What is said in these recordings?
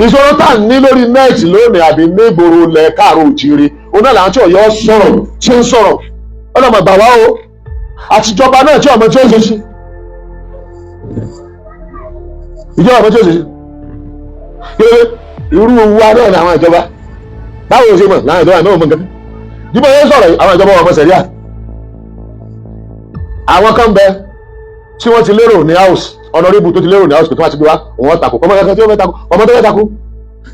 Ìṣòro tá à ń ní lórí nẹ́ẹ̀tì lónìí àbí nígboro lẹ̀ káàró òjìire, òun náà làwọn tí ọ̀yọ́ sọ̀rọ̀ tí ń sọ̀rọ̀ ọlọ́mọ gbà wá o, àtijọba náà tí ọmọ tí ó ṣe sí, ìjọba ọmọ tí ó ṣe sí kí irú wa náà ni àwọn ìjọba. Báwo ṣe mọ̀ láwọn ìjọba náà mọ̀ nǹkan bí mo yẹn sọ̀rọ̀, àwọn ìjọba ọmọ sẹ̀ríà. Àwọn kan bẹ tí wọ́n ti lérò ní house, honorable tó ti lérò ní house pé tí wọ́n ti gbé wá, òun takò ọmọ kankan tí wọ́n fẹ́ takò, ọmọ tó fẹ́ takò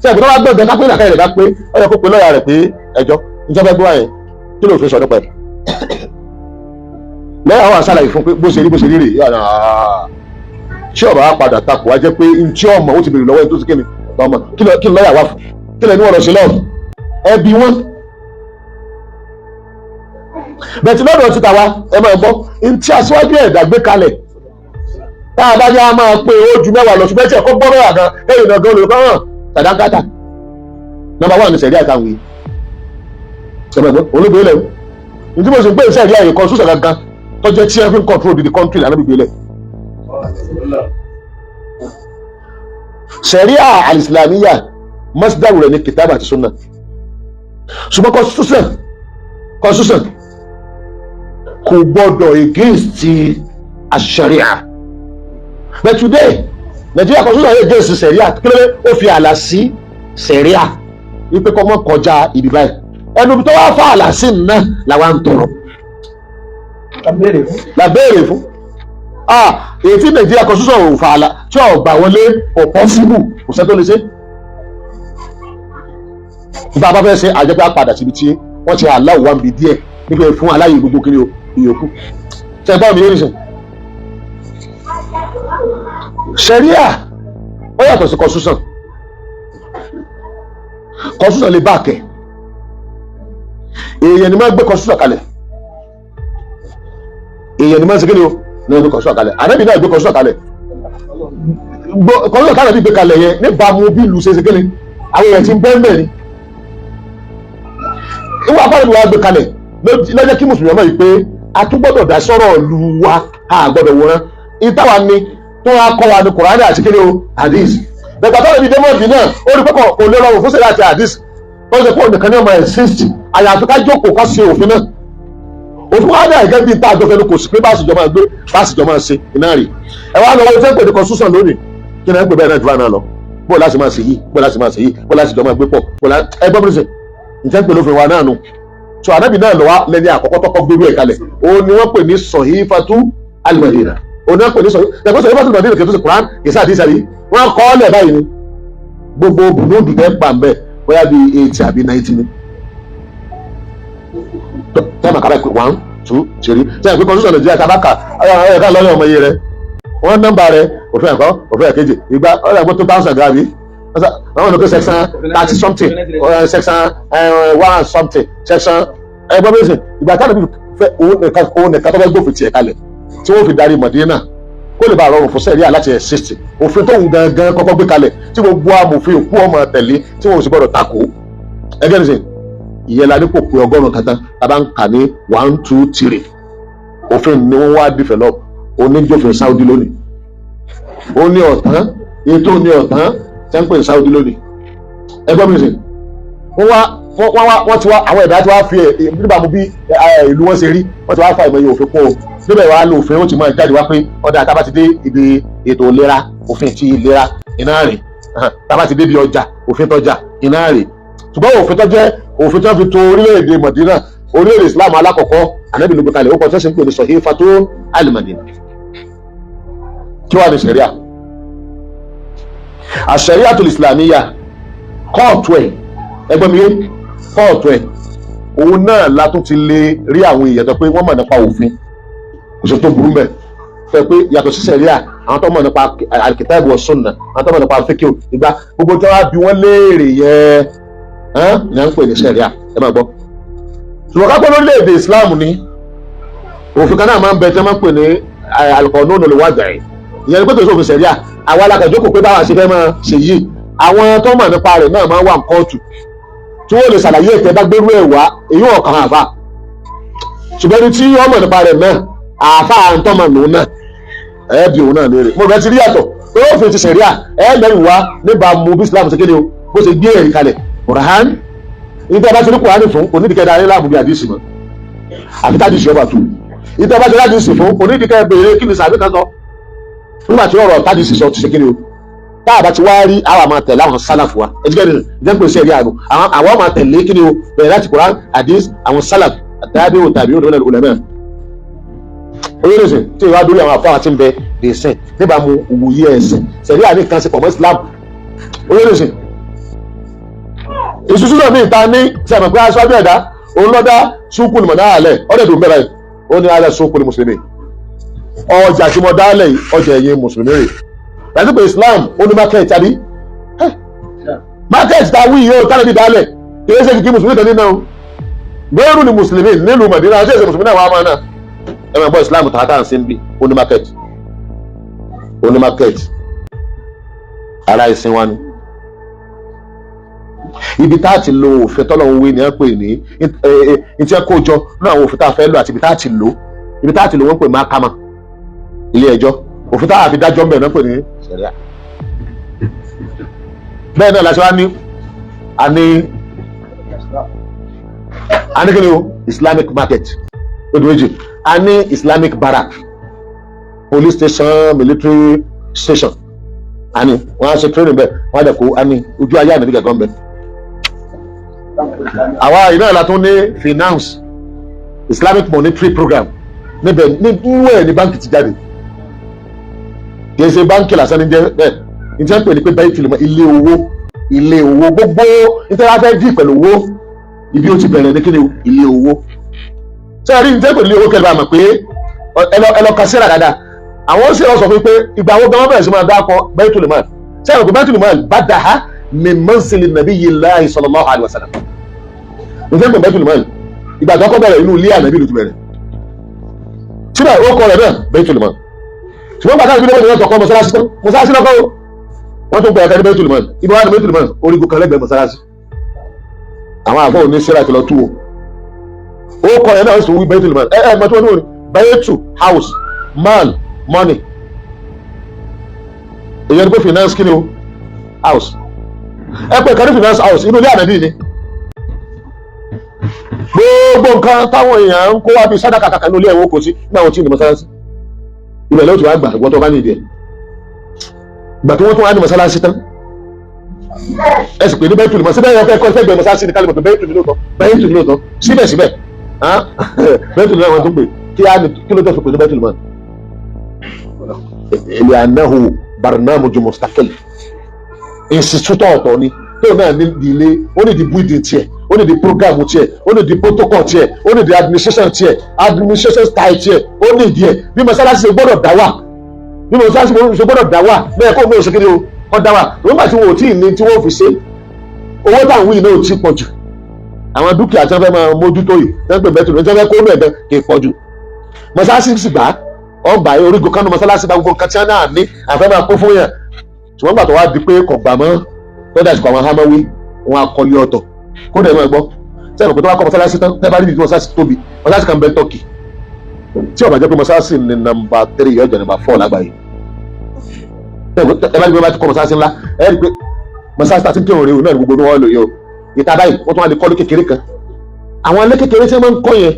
tí ẹ̀kọ́ tó bá gbọ̀ngàn kápẹ́ ìlàkà rẹ̀ bá pé ó yẹ kó pe lọ́ọ̀yà rẹ̀ pé ẹjọ́ níjọba gbé wá yẹn, kí ló fi sọ nípa ẹ̀. Lọ́yà àwọn àṣàlàyé fún pé bó ṣe rí, bó ṣe rí rè yóò tí ọba wa padà takò wá jẹ́ pé ntí ọmọ ó ti bèrè lọ́wọ́ ẹni tó ti kéde ọmọ. Kí lọ́ọ̀yà wà fún? Kí lẹ́ni wọ́n lọ sí lọ́ọ̀fù ẹbí wọn bẹ̀tí lọ́dọ̀ ti tàwa. Ẹ máa gbọ́ ntí aṣíwájú ẹ̀dá gbé kalẹ̀, tá a bá ní a máa pé ó ju 10 lọ, ṣùgbọ́n tí ẹ̀kọ́ gbọ́ 10 gan ẹ̀yìn náà gan olùkọ́ hàn sàdánkátà. Nọ́mbà 1 ní sẹ̀rí àtàwọn yìí. Ẹ máa gbọ́ olóògbé lẹ̀ ntí mo sì ń pè ní sẹ̀rí àyè constitution gangan tó jẹ́ tí ẹ fi ń control the country lànà gbígbé lẹ̀. Sẹ̀ríà alìsìlámíyà masdaru rẹ̀ ní kìtàbà àti sunna, ṣùgbọ́n constitution kò gbọ́dọ̀ against àṣàríà. But today, Nigeria constitution against sẹ̀ríà. Kí ló dé? Ó fi àlà sí sẹ̀ríà wípé kọ́ mọ́ kọjá ibi báyìí. Ẹnu tó wá fà àlà sí náà làwa ń tọrọ, la béèrè fún. Èyí tí Nàìjíríà constitution ò fà àlà tí ò gbà wọlé, kò possible, kò sẹ́ tó lè ṣe. Nígbà bá fẹ́ ṣe àjẹpẹ́, àpàdà síbi tí wọ́n ti aláwọ̀ wá ń bi díẹ̀ nípa fún aláyè gbogbo kiri o ìyókù. Ṣe gbọ́ mi yé nìṣẹ́? Ṣẹ̀ríà ó yàtọ̀ sí constitution. Constitution lè bá kẹ̀ èèyàn ni máa gbé constitution kalẹ̀, èèyàn ni máa ń ṣe kí ni o ní gbé constitution kalẹ̀. Ànábì náà gbé constitution kalẹ̀. Constitution kalẹ̀ bí gbé kalẹ̀ yẹn níbàámu bí ìlú ṣe ṣe kí ni àwọn èèyàn ti ń bẹ́ẹ̀ mẹ́rin ìwà afárẹ́ mi wá gbé kalẹ̀ lọ́jọ́ kí mùsùlùmí ọmọ yìí pé a tún gbọ́dọ̀ dá sọ́rọ̀ lu wa, a gbọ́dọ̀ wòran ìtawà ni tó wá kọ́ wa ní Kùránì àti kíni o hadith. Bẹ̀gbà tó lè fi dẹ́mọ̀dì náà, ó rí pẹ́kọ̀ kò lè rọrùn fún sẹ́yìn àti hadith tó ṣe pé ònìkan ní ọmọ insist, àyàfi ká jókòó ká ṣe òfin náà. Òfin wa dà gẹ́gẹ́ bíi tá a jọ fẹnu kò sí pé bá a sì jọ máa gbé, bá a sì jọ máa ṣe iná rè. Ẹ wá lọ wọ́n fẹ́ pè ní constitution lónìí, kí ni ẹ ń pè bẹ́ẹ̀ náà jù bá náà lọ? Bó láti máa ṣe yìí, bó láti máa ṣe yìí, bó láti jọ máa gbé pọ̀, bó láti ẹ gbọ́ bí ṣe ǹjẹ́ ń pè lófin wa náà nù. So anabi náà lọ wá lẹni àkọ́kọ́ tọ́kọ́ gbérú ẹ̀ kalẹ̀. Òun ni wọ́n pè ní Sọ̀hífàtú al-Madina. Òun ni wọ́n pè ní Sọ̀hífàtú al-Madina. Kì í tó ṣe Quran, kì í sáà dísà rí wọ́n kọ́ ọ́ lẹ̀ báyìí ni. Gbogbo bùnúdù tẹ́ pa nbẹ bóyá bíi 80 àbí 90 ni tẹ́ màkàrà pé 1, 2, 3. Tẹ́ ẹ̀ pé constitution Nàìjíríà tabaka ọ̀yọ̀ ká lọ́yọ̀ ọmọ iye rẹ̀ wọ́n nọ́mbà rẹ̀, òfin ẹ̀kọ́, òfin ẹ̀kejì ìgbà ọ̀yọ̀ ẹ̀gbọ́n 2000 gàbí àwọn ọ̀nà pé section 30 something, section 1 something, section ẹgbọ́n bí ó ṣe ìgbà táwọn ibi fẹ́ òun nìkan tó fẹ́ gbófin tiẹ̀ kalẹ̀ tí wọ́n fi darí Mọ̀dínà kó lè bá rọrùn fún sẹ́ríà láti exist. Òfin tóun gangan kọ́kọ́ gbé kalẹ̀ tí gbogbo amòfin òkú ọmọ tẹ̀lé tí wọ́n ò sì gbọ́dọ̀ takò ẹgẹ́ ní sìn ìyẹn la ní kò pé 100 kan tán tá a bá ń kà ní 1, 2, 3. Òfin ni wọ́n wá develop oníjòfin Saudi lónìí. Ó ní ọ̀tán ètò ní ọ̀tán tẹ́ ń pè ní Saudi lónìí. Ẹgbọ́n mi sìn wọ́n wá wọ́n wá wọ́n ti wá àwọn ẹ̀dá tí wọ́n fi níbàámu bí ìlú wọn ṣe rí, wọ́n ti wá fa ìmọ̀ iye òfin kún o. Níbẹ̀ wàá lo òfin ó ti máa jáde wá pé ọ̀dà tá a bá ti dé ibi ètò ìlera, òfin ti ìlera iná rè, tá a bá ti dé ibi ọjà, òfin tọjà iná rè. Ṣùgbọ́n òfin tó jẹ́ òfin tó fi to orílẹ̀-èdè Mọ̀dínà, orílẹ̀-èdè Islam alákọ̀ọ́kọ́, ànábì ló gbé kalẹ̀. Ó kọ́ sẹ́sìn pé ní Sahifatu al-Madina. Kí wàá ní sẹ̀ríà? Àṣẹ̀ríàtul Islamiyya, kóòtù ẹ̀, ẹgbọ́n mi yé, kóòtù ẹ̀ òun náà la tún ti lè rí àwọn èèyàn tó pé wọ́n mọ̀ nípa òfin. Kò sí tó burú mẹ́ fẹ́ pé yàtọ̀ sí sẹ̀ríà, àwọn tó mọ̀ nípa al-kitab wa sunnah, àwọn tó mọ̀ nípa fíkìw ìgbà gbogbo tí wọ́n bí wọ́n léèrè yẹn ní à ń pè ní sẹ̀ríà. Ẹ máa gbọ́, ṣùgbọ́n ká pẹ́ lórílẹ̀‐èdè Islam ni òfin kan náà máa ń bẹ tí wọ́n máa ń pè ní al-qanun al-wad'i. Ìyẹn ni pé kò sí òfin sẹ̀ríà, àwọn alákàjókòó pé báwa ṣe fẹ́ máa ṣe yìí. Àwọn tó mọ̀ nípa rẹ̀ náà máa ń wà ní kóòtù tí wọ́n lè ṣàlàyé ẹ̀tẹ́ bá gbérú ẹ̀ wá. Èyí ò kàn àfà, ṣùgbọ́n ẹni tí wọ́n mọ̀ nípa rẹ̀ náà, àfà àǹtọ́mọ̀ lòun náà ẹ̀ bí òun náà léèrè. Mo rẹ̀ ti rí yàtọ̀. Tó òfin ti ṣẹ̀ríà ẹ mẹ́rin wá níbàámu bí Islam ṣe kéde o, bó ṣe gbé ẹ̀rí kalẹ̀ Quran. Nígbà bá ti ní Quran fún, kò nídìí kẹ́ẹ̀dá ayélujára bí àdìsí mọ́, àfi tádìsí ọba tó. Nígbà bá ti ní àdìsí fún, kò nídìí kẹ́ẹ̀ béèrè kí ni sàbí kan sọ nígbà tí ọ̀rọ̀ tádìsí sọ ti ṣe kéde o. Tá a bá ti wá rí, àwa máa tẹ̀lé àwọn sálàfù wa. Ẹ̀jíkẹ́ ni ìjẹ́ pé sẹ́ẹ̀rí àánú àwọn máa tẹ̀lé kí ni o, bẹ̀rẹ̀ láti Quran, àdìs, àwọn sálàfù àtàbí ò tàbí òdòdó ulama orílẹ̀-èdè tí ìwà dórí àwọn àfáà tí ń bẹ lè sìn níbàámu òwòye ẹ̀sìn sẹ̀rí àní kan sí pọ̀ mọ́ Islam orílẹ̀-èdè. Ìṣúṣú náà ní ìta ní sẹ́mi pé aṣáájú ẹ̀dá òun lọ́dá súnkùn mọ̀ náà lẹ̀ ọ̀dẹ̀ tó ń bẹ̀rẹ̀ ó ní ara súnkùn mùsùlùmí, ọjà tí mo dálẹ̀ yìí, ọjà ẹ̀yìn mùsùlùmí rè láti pé Islam ó ní market tàbí market tá a wí yìí ó tálẹ̀ bí dálẹ̀ kì í ṣe kìkì mùsùlùmí kan nínú gbẹ́rù ni mùsùlùmí nílùú Mẹdínà àti ẹ̀sẹ̀ mùsùlùmí náà wà á máa náà. Ẹ máa gbọ́ Islam tààtà ń sin bí ó ní market, ó ní market ara ìsìn wa ni. Ibi tá a ti lo òfin tọ́lọ́run wí ni wọ́n pè ní ní tí wọ́n kó jọ nínú àwọn òfin tá a fẹ́ lò àti ibi tá a ti lò, ibi tá a ti lò wọ́n pè mákàmá, ilé ẹjọ́. Òfin tá a fi dájọ́ mbẹ̀ náà pè ní ṣẹ̀ríà. Bẹ́ẹ̀ náà la ṣe wá ní a ní kí ni o, Islamic market ó di méjì. A ní Islamic barrack, police station, military station. A ní wọ́n á ṣe training bẹ́ẹ̀, wọ́n á dẹ̀ kó a ní ojú ayé àná bí gàgán bẹ́ẹ̀. Àwa iná ìlà tún ní finance, Islamic monetary program. Níbẹ̀ nínú ẹ̀ ní báńkì ti jáde. Kì í ṣe báńkì lásán ní jẹ́ bẹ́ẹ̀. Ní tí wọ́n pè ní pé báyìí tìlùmọ̀ ilé owó, ilé owó gbogbo nítorí wọ́n fẹ́ dì pẹ̀lú owó, ibi ó ti bẹ̀rẹ̀ ní kíni o, ilé owó. Ṣé ẹ rí ní tí wọ́n pè ní ilé owó kẹlẹ́ bá mọ̀ pé ẹ lọ ka síra dáadáa. Àwọn sì lọ sọ fún mi pé ìgbà wo gan wọ́n bẹ̀rẹ̀ sí máa dákọ Baitul Mal. Ṣé ẹ rò pé Baitul Mal badaha min manzili nabiyyillahi sallallahu alaihi wasallam? Ní tí wọ́n pè Baitul Mal, ìgbà tó kọ́ bẹ̀rẹ̀, inú ilé ànábì ló ti bẹ̀rẹ̀. Síbẹ̀ ó kọ rẹ̀ náà Baitul Mal, ṣùgbọ́n bàtà ìbílẹ̀ wọn tọkọ mọ́sálásí tán, mọ́sálásí lọ́kọ́ o, wọ́n tún gbé ẹ̀ka ní Baitul Mal. Ibi wà ní Baitul Mal, orígun kan lẹ́gbẹ̀ẹ́ mọ́sálásí. Àwọn àfọ̀ òní síra ti lọ tú o, ó kọ rẹ̀ náà, ó sì wí Baitul Mal. Ẹ ẹ mọ́tò wọn ní Baitu, house, mal, money. Èyàn ní pé finance kí ni o, house. Ẹ pé kan ní finance house, inú ilé ànábì ni. Gbogbo nǹkan táwọn èèyàn ń kó wá bí sádàkà kàkà, inú ilé ẹ̀wọ̀n kò sí nígbà wọn tí ì ní mọ́sálásí. Ibẹ̀ ló ti wá gbà ìwọ́n tó bá ní ìdí ẹ̀. Ìgbà tí wọ́n tún wá ní mọ́sálásí tán, ẹ sì pé ní bẹ́ẹ̀tù ní síbẹ̀ yẹn fẹ́ kọ́ sẹ́gbẹ̀ẹ́ mọ́sálásí ní kálímọ̀ tó bẹ́ẹ̀tù ní lóòótọ́, bẹ́ẹ̀tù ní lóòótọ́. Síbẹ̀síbẹ̀ bẹ́ẹ̀tù ní àwọn tó ń pè kí á ní kí ló tó fi pè ní bẹ́ẹ̀tù ní mọ́ ilẹ̀ anahu barnamuju mustaqil institute ọ̀tọ̀ ni tó náà ní di ilé, ó ní di building tiẹ̀, ó ní di program tiẹ̀, ó ní di protocol tiẹ̀, ó ní di administration tiẹ̀, administration style tiẹ̀, ó ní ìdí ẹ̀. Bí mọ́sálásí ṣe gbọ́dọ̀ dá wà, bí mọ́sálásí ṣe gbọ́dọ̀ dá wà bẹ́ẹ̀ kó mọ̀ ṣe kéde o, kọ́ dá wà. Nígbà tí wọn ò tí ì ní tí wọ́n fi ṣe owó táwọn wíì náà ò tí pọ̀ jù. Àwọn dúkìá tí wọ́n fẹ́ máa mójútó yìí tí wọ́n pè bẹ́ẹ̀ tó ní tí wọ́n fẹ́ kó bẹ̀ gan kì í pọ̀ jù. Mọ́sálásí sì gbà ọgbà orígun kánú mọ́sálásí bá gbogbo nǹkan tí wọ́n náà ní àfẹ́ máa kó fún yàn. Ṣùgbọ́n gbà tó wá di pé kò gbà mọ́ tó dà sí àwọn hamawi, wọn akọlé ọ̀tọ̀. Kódà ẹ̀ máa gbọ́ sẹ́yìn pé tó wá kọ́ mọ́sálásí tán, tẹ́ bá rí ibi tí mọ́sálásí tóbi, mọ́sálásí kan bẹ Tọ́kì tí ó bá jẹ́ pé mọ́sálásí ní number 3, ọjọ́ number 4 lágbàáyé. Ẹ bá rí pé bá ti kọ́ mọ́sálásí ńlá, ẹ rí pé mọ́sálásí àti kírun rèé náà ní gbogbo wọn lò yìí o. Ìta báyìí wọ́n tún wá lè kọ́lé kékeré kan. Àwọn ilé kékeré tí wọ́n máa ń kọ́ yẹn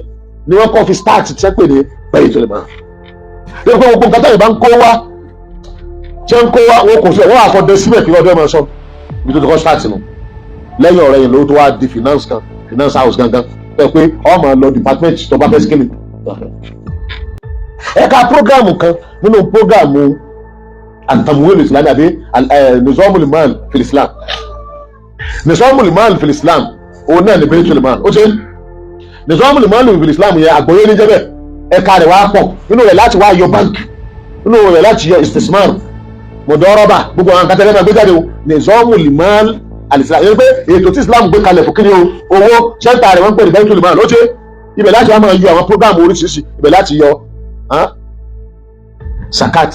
ni wọ́n kọ́ fi start tí wọ́n pè ní Baitul Mal. Yóò pé gbogbo nǹkan táyà bá ń kó wá, tí wọ́n ń kó wá, wọn kò sí ẹ̀, wọ́n wà fọdẹ síbẹ̀ kí wọ́n dẹ́ máa sọ ibi tó ti kọ́ start nù. Lẹ́yìn ọ̀rẹ́ yẹn ló tó wá di finance kan, finance house gangan tó yẹ pé ọ máa lọ department tó bá fẹ́ síkìlì. Ẹ̀ka program kan nínú program at-tamwil islam àbí nizamul mal fil islam, nizamul mal fil islam, òun náà ní Baitul Mal. Ó ṣe nizamul mal fil islam yẹn, àgbọ̀yé ní jẹ́bẹ̀. Ẹ̀ka rẹ̀ wá pọ̀. Nínú rẹ̀ láti wá yọ báńkì, nínú rẹ̀ láti yọ istismar, mọ̀dọ́rọ́bà, gbogbo àwọn nǹkan tẹ́lẹ̀ máa gbé jáde o. Nizamul mal al-islam yẹn pé ètò tí islam gbé kalẹ̀ fún kíni o, owó, center rẹ̀ wọ́n ń pè ní Baitul Mal. Ó ṣe ibẹ̀ láti wá máa yọ àwọn program oríṣiríṣi, ibẹ̀ láti yọ sakat.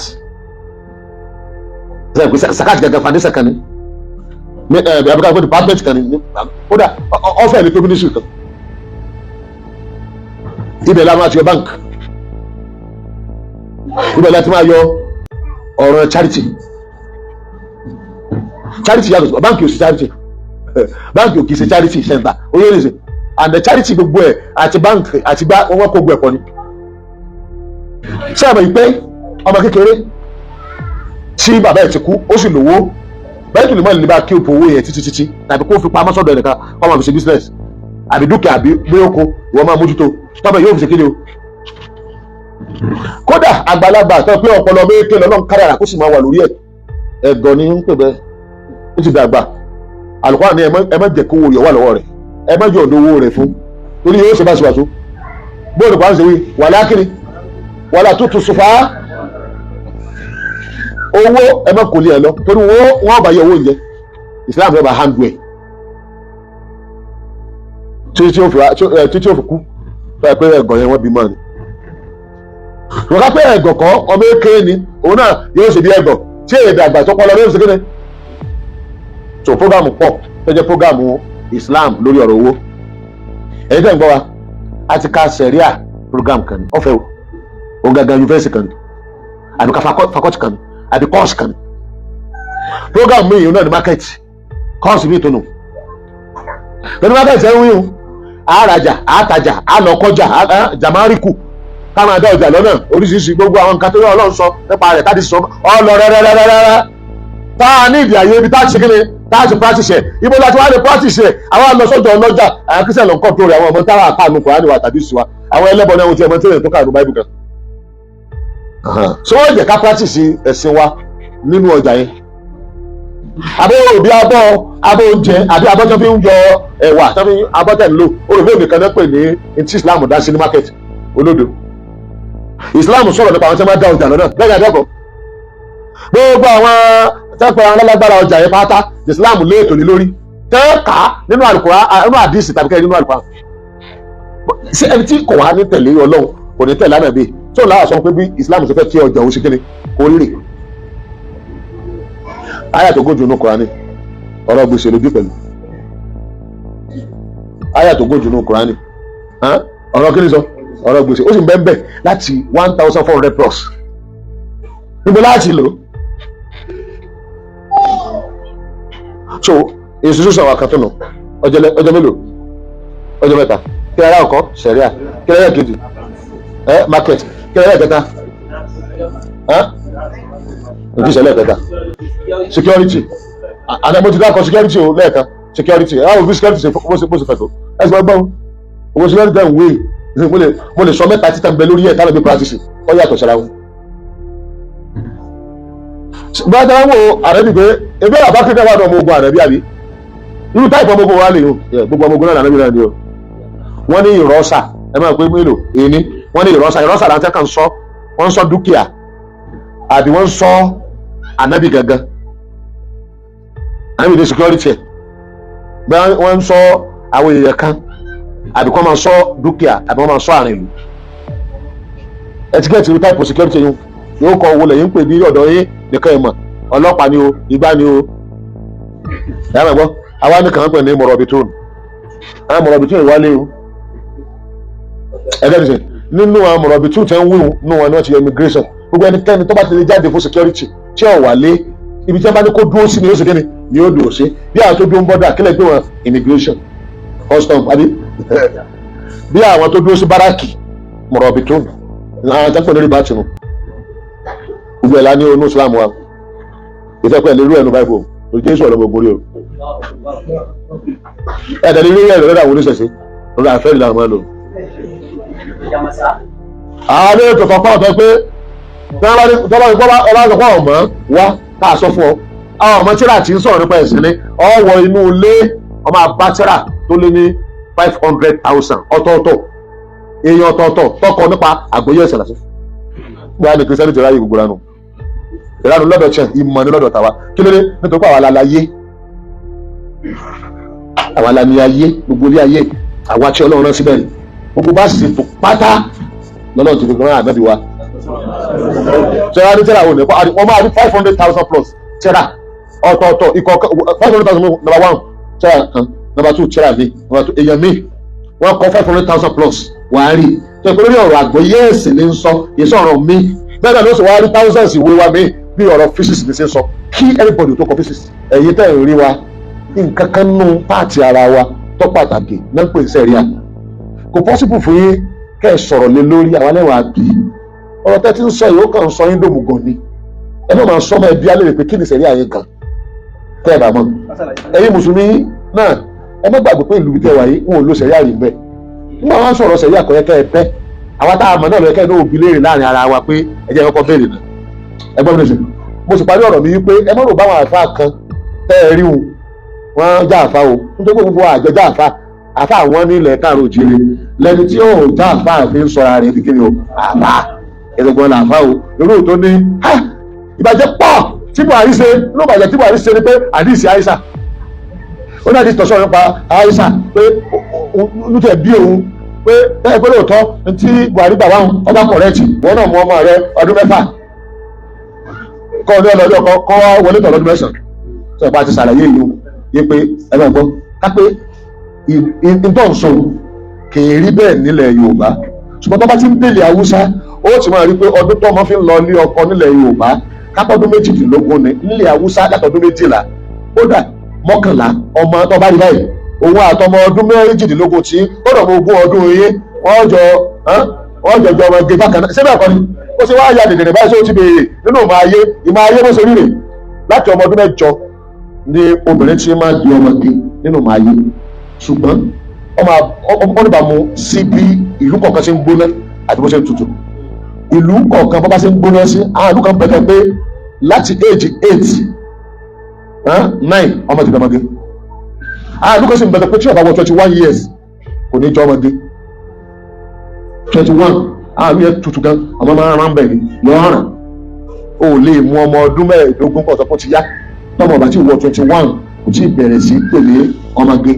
Sakat gangan foundation kan ni, abúlé pé department kan ni, kódà ọ̀fẹ́ ní tó ministry kan. Ibẹ̀ la máa ti yọ bank, ibẹ̀ la ti máa yọ ọ̀rọ̀ charity. Charity yàtọ̀, báńkì ò sí charity, báńkì ò kì í ṣe charity center. Oyè lè ṣe and the charity gbogbo ẹ̀ àti báńkì àti gbá wọn kó gbogbo ẹ̀ pọ̀ ni. Ṣé àmọ̀ yìí pé ọmọ kékeré tí bàbá ẹ̀ ti kú, ó sì lówó bẹ́ẹ̀ tó lè mọ̀ ní bá kí o pò owó yẹn títí títí, tàbí kó fi pamọ́ sọ́dọ̀ ẹnìkan kó máa fi ṣe business, àbí dúkìá, àbí gbé oko, ìwọ máa mójútó tọ́bẹ̀ yóò fi ṣe kí ni o. Kódà àgbàlagbà tó pé ọpọlọ méèké lọ́lọ́run kádàrà kó sì máa wà lórí ẹ̀, ẹ̀gọ́ ni ń pè bẹ́ẹ̀, ó ti dàgbà. Àlùkò ní ẹ má jẹ́ kó owó rẹ̀ wà lọ́wọ́ rẹ̀, ẹ má jẹ́ ọ̀dọ̀ owó rẹ̀ fún, torí yóò ṣe báṣubàṣu. Bóòlù pa ń ṣe wí wàlá kiri wàlá tó tún sùfà owó, ẹ má kò lè ẹ lọ, torí wọ́n bá yẹ owó oúnjẹ. Islam yóò bá handle ẹ̀ títí ó fi kú. Tó yẹ pé ẹ̀gọ́ yẹn wọ́n bí mọ́ ni, wọ́n ká pé ẹ̀gọ́ kọ́, ọmọ èké ni òun náà yóò ṣe bí ẹ̀gọ́ tí èdè àgbà tó pọ̀ lọ yóò ṣe kéde. So program pọ̀ tó jẹ́ program Islam lórí ọ̀rọ̀ owó. Ẹ̀yin tẹ́ ń gbọ́ wa, a ti ka sẹ̀ríà program kan ní ọ̀fẹ́ o, òun gangan university kan ní, àbí ká faculty kan ní, àbí course kan ní. Program mi yìí náà ní market course mi tó nù lórí market ẹ̀ ń wíwù, àárajà, àátajà, àlọ́kọjà, jàmárìkù, ká máa dá ọjà lọ́nà oríṣiríṣi, gbogbo àwọn nǹkan tó yẹ Ọlọ́run sọ nípa rẹ̀ káàdì sọ ọlọ rẹ́rẹ́rẹ́rẹ́rẹ́. Tá a ní ìdí àyè ibi tá a ti ṣe kíni, tá a ti practice ẹ̀, ibo la ti wá lè practice ẹ̀? Àwọn lọ sọ́jọ́ ọlọ́jà, àwọn Christian ló ń kọ́ tó rẹ̀, àwọn ọmọ táwa àkànú Kùránì wa tàbí sí wa, àwọn ẹlẹ́bọn náà wọ́n ti ẹ̀mọ́ tí èèyàn tó kànú Bible kan. So wọ́n jẹ́ ká practice ẹ̀sìn wa nínú ọjà yẹn, àbí òbí abọ́ abọ́ oúnjẹ, àbí abọ́ tó fi ń yọ ẹ̀wà, tó fi abọ́ tẹ̀ ń lò, olùgbé nìkan náà pè ní tí Islam dá sí ní market. Olódo Islam sọ̀rọ̀ nípa àwọn tí wọ́n máa dá ọjà lọ́nà bẹ́ẹ̀ ni àbẹ́kọ̀ gbogbo àwọn tẹ́pẹ́ àwọn alágbára ọjà yẹn pátá, Islam lé ètò ní lórí tẹ́ẹ̀ka nínú àlùkùrá, nínú àdìsí, tàbí kẹ́rin nínú àlùkùrá. Ṣé ẹni tí kò wá ní tẹ̀lé Ọlọ́run, kò ní tẹ̀lé ànàbí tó láwà sọ pé bí Islam ṣe fẹ́ kí ọjà òun ṣe kéde kó rírè àyà tó gójú nínú Kùránì, ọ̀rọ̀ gbèsè lójú pẹ̀lú àyà tó gójú nínú Kùránì, ọ̀rọ̀ kí ni sọ? Ọ̀rọ̀ gbèsè. Ó sì ń bẹ́ẹ̀ bẹ́ẹ̀ láti 1400 plus. Níbo láti lò? So institution wa kan tó nù ọjọ́ mélòó? Ọjọ́ 3. Kí lára ọkọ sẹ̀ríà, kí lára kejì ẹ market, kí lára kẹta ẹ òkè kẹta security. Àná mo ti dákọ security o lẹ́ẹ̀kan. Security ẹ àwọn òfin security ṣe bó ṣe fẹ̀ tó ẹ sì máa gbọ́ owó security tẹ̀ ń wé. Mo lè sọ mẹ́ta títà ń bẹ lórí ẹ̀ tálọ́ bí practice ó yàtọ̀ síra wọn. Bá a wo àrẹ́bí pé ebi àbákẹ́ náà wà ní ọmọ ogun àrẹ́bí, àbí irú type ọmọ ogun wa lè yò gbogbo ọmọ ogun náà àrẹ́bí náà ni o. Wọ́n ní ìrọ́sà, ẹ máa pé mélòó èní wọ́n ní ìrọ́sà. Ìrọ́sà làwọn tẹ́kàn sọ, wọ́n ń sọ dúkìá àbí wọ́n ń sọ ànábì gangan, ànábì ní security ẹ̀ bẹ́ẹ̀, wọ́n ń sọ àwọn èèyàn kan, àbí kọ́ máa sọ dúkìá, àbí wọ́n máa sọ àárín ìlú. Ẹtíkẹ́ẹ̀tì irú type security yìí yóò kọ owó lẹ́yìn ń pè ní ọ̀dọ̀ yín nìkan ẹ̀ mọ̀, ọlọ́pàá ni o, igbá ni o, ẹ̀ máa gbọ́. Àwa ní kàn án pè ní mọ̀rọ̀bìtún, àwọn mọ̀rọ̀bìtún ìwálé o. Ẹgbẹ́ mi sè nínú àwọn mọ̀rọ̀bìtún tẹ́ ń wíwù nínú wọn ni wọ́n ti yọ immigration. Gbogbo ẹnikẹ́ni tó bá ti lè jáde fún security tí ò wà lé ibi tí wọ́n bá ní kó dúró sí ni yóò ṣe kíni ni yóò dúró sí. Bí àwọn tó dúró ń bọ́dà kílẹ̀ gbé wọn immigration, custom, àbí bí àwọn tó dúró sí báràkì, mọ̀rọ̀bìtún àwọn tó ń pè ní rìbá tìǹù. Gbogbo ẹ̀ la ní onú Islam wa ìfẹ́ pẹ̀lú irú ẹ̀nu báyìí o. Jésù ọ̀rọ̀ gbogbo rí o, ẹ̀dẹ̀ ní irú ẹ̀rọ lọ́dọ̀ àwọn oníṣẹ̀ṣe lọ́dọ̀ àfẹ́ ìlànà máa lò. Àwọn ètò kan pọ̀ tó pé tọ́lá ọba sọ fún ọmọ wa tá a sọ fún ọ, àwọn ọmọ tíra tí ń sọ̀rọ̀ nípa ẹ̀sìn ni ọwọ́ inú ilé ọmọ abá tíra tó lé ní 500,000 ọ̀tọ̀ọ̀tọ̀, èèyàn ọ̀tọ̀ọ̀tọ̀ tọkọ nípa àgbọ́yé ẹ̀sìn lásán. Gbọ́dọ̀ ní Christianity ráyè gbogbo ránù ìránù lọ́dọ̀ tiẹ̀, ìmọ̀ ní lọ́dọ̀ tàwa. Kí ló dé? Nítorí pé àwa la láyé, àwa la ní ayé, gbogbo ilé ayé àwa tí Ọlọ́run rán síbẹ̀ ni gbogbo bá sì tó pátá lọ́lọ́run ti fi rán ànábì wa. Tẹ́lá ní tẹ́lá òní wọ́n máa rí 500,000 plus tẹ́lá ọ̀tọ̀ọ̀tọ̀ ikọ̀ 500,000. Number one tẹ́lá kan, number two tẹ́lá mi, number two èèyàn mi, wọ́n kọ́ 500,000 plus. Wàá rí tó ìpínlẹ̀ lórí ọ̀rọ̀ àgbọ́yé ẹ̀sìn ní ń sọ, kì í sọ̀rọ̀ mi. Bẹ́ẹ̀ náà ló sì wá rí thousands ìwé wa mi. Bí ọ̀rọ̀ physics ní ṣe sọ kí everybody tó kọ physics. Ẹ̀yin tẹ́ ẹ̀ ń rí wa, nǹkan kan nù part ara wa tó pàtàkì náà ń pè ní sẹ̀ríà. Kò possible fún yín kẹ́ ẹ̀ sọ̀rọ̀ lé lórí àwọn ẹlẹ́wọ̀n. Àbí ọ̀rọ̀ tẹ́ ti ń sọ yìí, ó kàn ń sọ yín dòmùgọ̀ ni. Ẹ má máa sọ ọmọ ẹbí alẹ́ rẹ̀ pé kí ni sẹ̀ríà yín kan tẹ́ ẹ bá mọ̀. Ẹ̀yin mùsùlùmí náà, ẹ má gbàgbé pé ìlú tẹ́ wà yìí, wọn ò lo sẹ̀ríà yìí bẹ́ẹ̀. Nígbà wọn sọ̀rọ̀ sẹ̀ríà, kò yẹ kẹ́ ẹ pẹ́. Àwa tá a mọ̀ náà ló yẹ kẹ́ ẹ ní òbí léèrè láàrin ara wa pé ẹ jẹ́ kọ́kọ́ béèrè náà. Ẹ gbọ́ mi lóṣù, mo sì parí ọ̀rọ̀ mi wípé ẹ má rò báwọn àfa kan tẹ́ ẹ rí wọn, wọ́n já àfa o, nítorí pé gbogbo àjọ já àfa. Àfa àwọn nílẹ̀ káàró òjìrè lẹni tí yóò já àfa àfi ń sọra rẹ̀ di kíni o. Àfa ẹ̀dọ̀gbọ́n là àfa o. Irú tó ní ha ìbàjẹ́ pọ̀ tí Buhari ṣe ló bàjẹ́ tí Buhari ṣe ni pé àdìsí Aisha, ó náà di tọ̀sọ̀ nípa Aisha pé nítorí bí òun pé bẹ́ẹ̀ pé lóòótọ́ tí Buhari gbà wáhùn ọba correct. Wọn náà mú ọmọ rẹ ọdún 6 kọ́ ní ọlọ́dún ọkọ kọ́ wọlé tọ̀ lọ́dún 9. Tó ẹ̀ bá ti ṣàlàyé ìlú yé pé ẹ máa gbọ́ ká pé ìtọ́ ń sọ kì í rí bẹ́ẹ̀ nílẹ̀ Yorùbá, ṣùgbọ́n tó bá ti ń délé Haúsá, ó ti máa rí pé ọdún tó ọmọ fi ń lọ ilé ọkọ nílẹ̀ Yorùbá, kápọ́dún 18 ni, nílẹ̀ Haúsá látọdún 12, kódà 11. Ọmọ tó bá rí báyìí, òun àtọmọ ọdún 18 tí kódà ọmọ 20 ọdún yín, wọ́n jọ ọmọ gé bákan náà. Síbẹ̀ kọ́ ni ó ṣe wáá ya dèdèrè báyìí? Sóò ti béèrè nínú ìmọ̀ ayé? Ìmọ̀ ayé bó ṣe rí rè, láti ọmọ ọdún 8 ni obìnrin tí máa di ọmọge nínú ìmọ̀ ayé, ṣùgbọ́n ọmọ oníbàámu sí bí ìlú kọ̀ọ̀kan ṣe ń gbóná àti bó ṣe ń tutù. Ìlú kọ̀ọ̀kan bó bá ṣe ń gbóná sí, àwọn ìlú kan bẹ̀rẹ̀ pé láti age 8, 9 ọmọ ti dọmọge. Àwọn ìlú kan sì ń bẹ̀rẹ̀ pé tí ó bá wọ 21 years, kò ní jọ ọmọge 21. Àwọn ìlú yẹn tutù gan, ọmọ máa ń rán bẹ̀ ni yọ̀ọ́ ràn. O lè mú ọmọ ọdún 15 kọ̀ sọ pé ó ti yá. Tọmọ bá ti wọ 21, kò tí ì bẹ̀rẹ̀ sí pèlè ọmọge.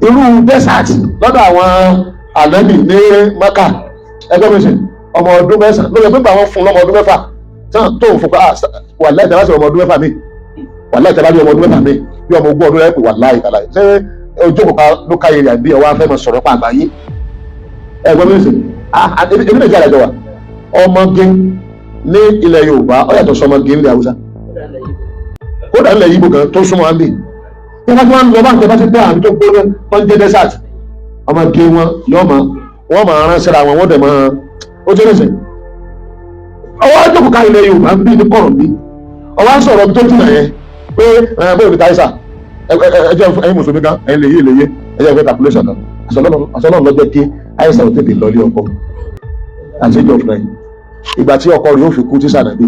Irú desert lọ́dọ̀ àwọn ànábì ní Maka, ẹgbẹ́ mi sìn, ọmọ ọdún 9 ló yẹ pé àwọn fún lọ́mọ ọdún 6 tó ń fún ká. Wàláhì, tẹ́lá sí ọmọ ọdún 6 mi, wàláhì, tẹ́lá bí ọmọ ọdún 6 mi, bí ọmọ 20 ọdún rẹ̀ pé wàláhì tàlà. Ṣé ojókòó ká ló ká èrè àbí ọwọ́ afẹ́ mọ̀ sọ̀rọ̀ pa àgbáyé? Ẹgbẹ́ mi sìn, ebi Nàìjíríà lẹ́jọ́ wa. Ọmọge ní ilẹ̀ Yorùbá ó yàtọ̀ sọmọge nílẹ̀ Haúsá, kódà nílẹ̀ Yíbò gan tó súnmọ́ àmì tí wọ́n ti wọ́n lọ bá ń tẹ́ bá ti tẹ́ àmì tó gbóná tó ń jẹ́ desert. Ọmọge wọn yóò máa, wọ́n máa rán síra wọn, wọ́n dẹ̀ máa ó jẹ́ lẹ́sẹ̀. Ọwọ́ àjọkù ká ilẹ̀ Yorùbá ń bí ní kọ̀rọ̀ bí ọwọ́ ń sọ̀rọ̀ tó jìnà yẹn pé ẹ bóyá ní káyísà ẹ jẹ́ ẹ̀yin mùsùlùmí kan, ẹ̀yin lè yé lè yé. Ẹ jẹ́ ìfẹ́ calculation kan. Àsọlọ́run lọ́jọ́ kí àìsàn ò tètè lọlé ọkọ àti age of 9. Ìgbà tí ọkọ rẹ̀ ó fi kú tí sànàbí,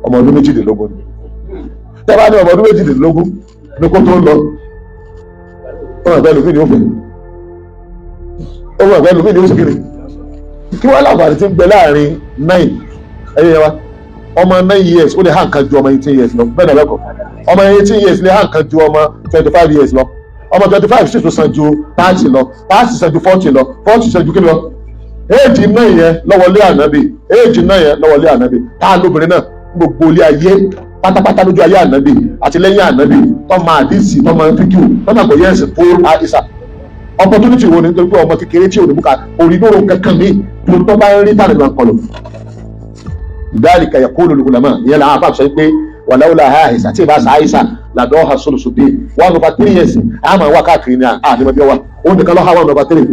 ọmọ ọdún 18 ni. Tẹ́ bá ní ọmọ ọdún 18 ní kó tó lọ, ọmọ ẹgbẹ́ lómi ni ó fẹ́, ọmọ ẹgbẹ́ lómi ni ó sì kiri. Kí wọ́n láǹfààní tí ń bẹ láàrin 9? Ẹ̀yẹ yẹn wa, ọmọ 9 years ó lè hàn kan ju ọmọ 18 years lọ. Bẹ́ẹ̀ náà lẹ́kọ̀ọ́, ọmọ 18 years lè hàn kan ju ọmọ 25 years lọ. Ọmọ 25 sì tún san ju 30 lọ, 30 san ju 40 lọ, 40 san ju kí lọ. Age 9 yẹn lọ́wọ́lé ànábì, age 9 yẹn lọ́wọ́lé ànábì. Tá a lóbìnrin náà gbogbo ilé ayé pátápátá, lójú ayé ànábì àti lẹ́yìn ànábì, tọ́mọ àdìsí, tọ́mọ fíkìú, tọ́mọ àgbọ̀yé ẹ̀sìn tó àìsà, opportunity wo ni? Nítorí pé ọmọ kékeré tí ò ní bùkà orí lóró kankan mi tó bá ń rí tàbí máa ń kọlù. Dhalika yaqulu al-ulama, ìyẹn làwọn afáàfin sọ pé wàláwùlà àìsà, tí ì bá sa àìsà làdọ́ ha sólùsù dé 1/3 years, àmọ́ wà káàkiri ní àdìmọ́bí wa. Òun nìkan lọ́ha 1/3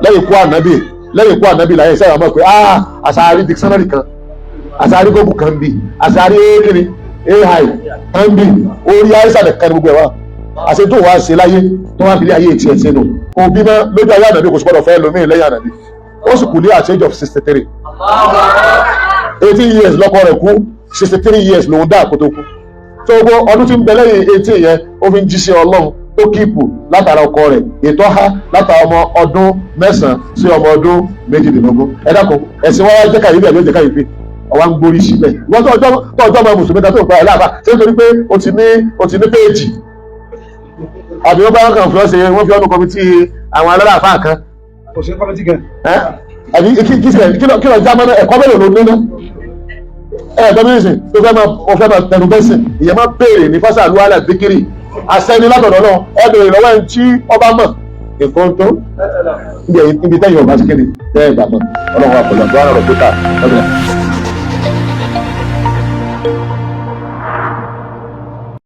lẹ́yìn ikú ànábì. Lẹ́yìn ikú ànábì láyé sẹ́yìn àmọ́ pé àṣàrí dictionary kan, àṣàrí Google kan bí, àṣàrí kíni AI kan bí, orí àìsà nìkan ní gbogbo ẹ̀ wá. Àṣẹ tó wàá ṣe láyé tó wá fi lé ayé tiẹ̀ sínú kò bímọ lójú ayé ànábì, kò sì gbọdọ̀ fẹ́ lómi lẹ́yìn ànábì. Ó sì kú ní at age of 63. 18 years lọ́kọ rẹ̀ kú, 63 years lòun dá àkótó kú. Tó gbọ́ ọdún tí ń bẹ lẹ́yìn 18 yẹn, ó fi ń jíṣẹ́ Ọlọ́run tó keep látara ọkọ rẹ̀ ètò ha látara ọmọ ọdún 9 sí ọmọ ọdún 18. Ẹ dákun, ẹ̀sìn wọn wá jẹ́ kàyéfì àbí ó jẹ́ kàyéfì? Ọwá ń gbórí síbẹ̀. Wọ́n tó ọjọ́ ọmọ mùsùlùmí kan tó ń pa ẹ̀ láàbà ṣé nítorí pé o ti ní péèjì, àbí wọ́n bá wọn kàn fi ọ́ ṣe, wọ́n fi ọ́nù committee àwọn alálàáfáà kan? Kò sí committee gan. Àbí kí lọ já mọ́ná? Ẹ̀kọ́ mélòó ló ní ná? Ẹ ẹ̀ tọ́mí sìn tó fẹ́ máa, ó fẹ́ máa tẹnu bẹ́sìn. Ìyẹn máa béèrè ní fásitì àlùhàlà díkìrì àsẹ́ni látọ̀dọ̀ náà. Ẹ béèrè lọ́wọ́ ẹni tí ọba mọ̀ nǹkan tó níbi tẹ́yìn ọba sí kéde tẹ́ ẹ̀ gbà mọ́. Ọlọ́run wa pẹ̀lú àdúrà rọ̀ pé ká lọ́dún.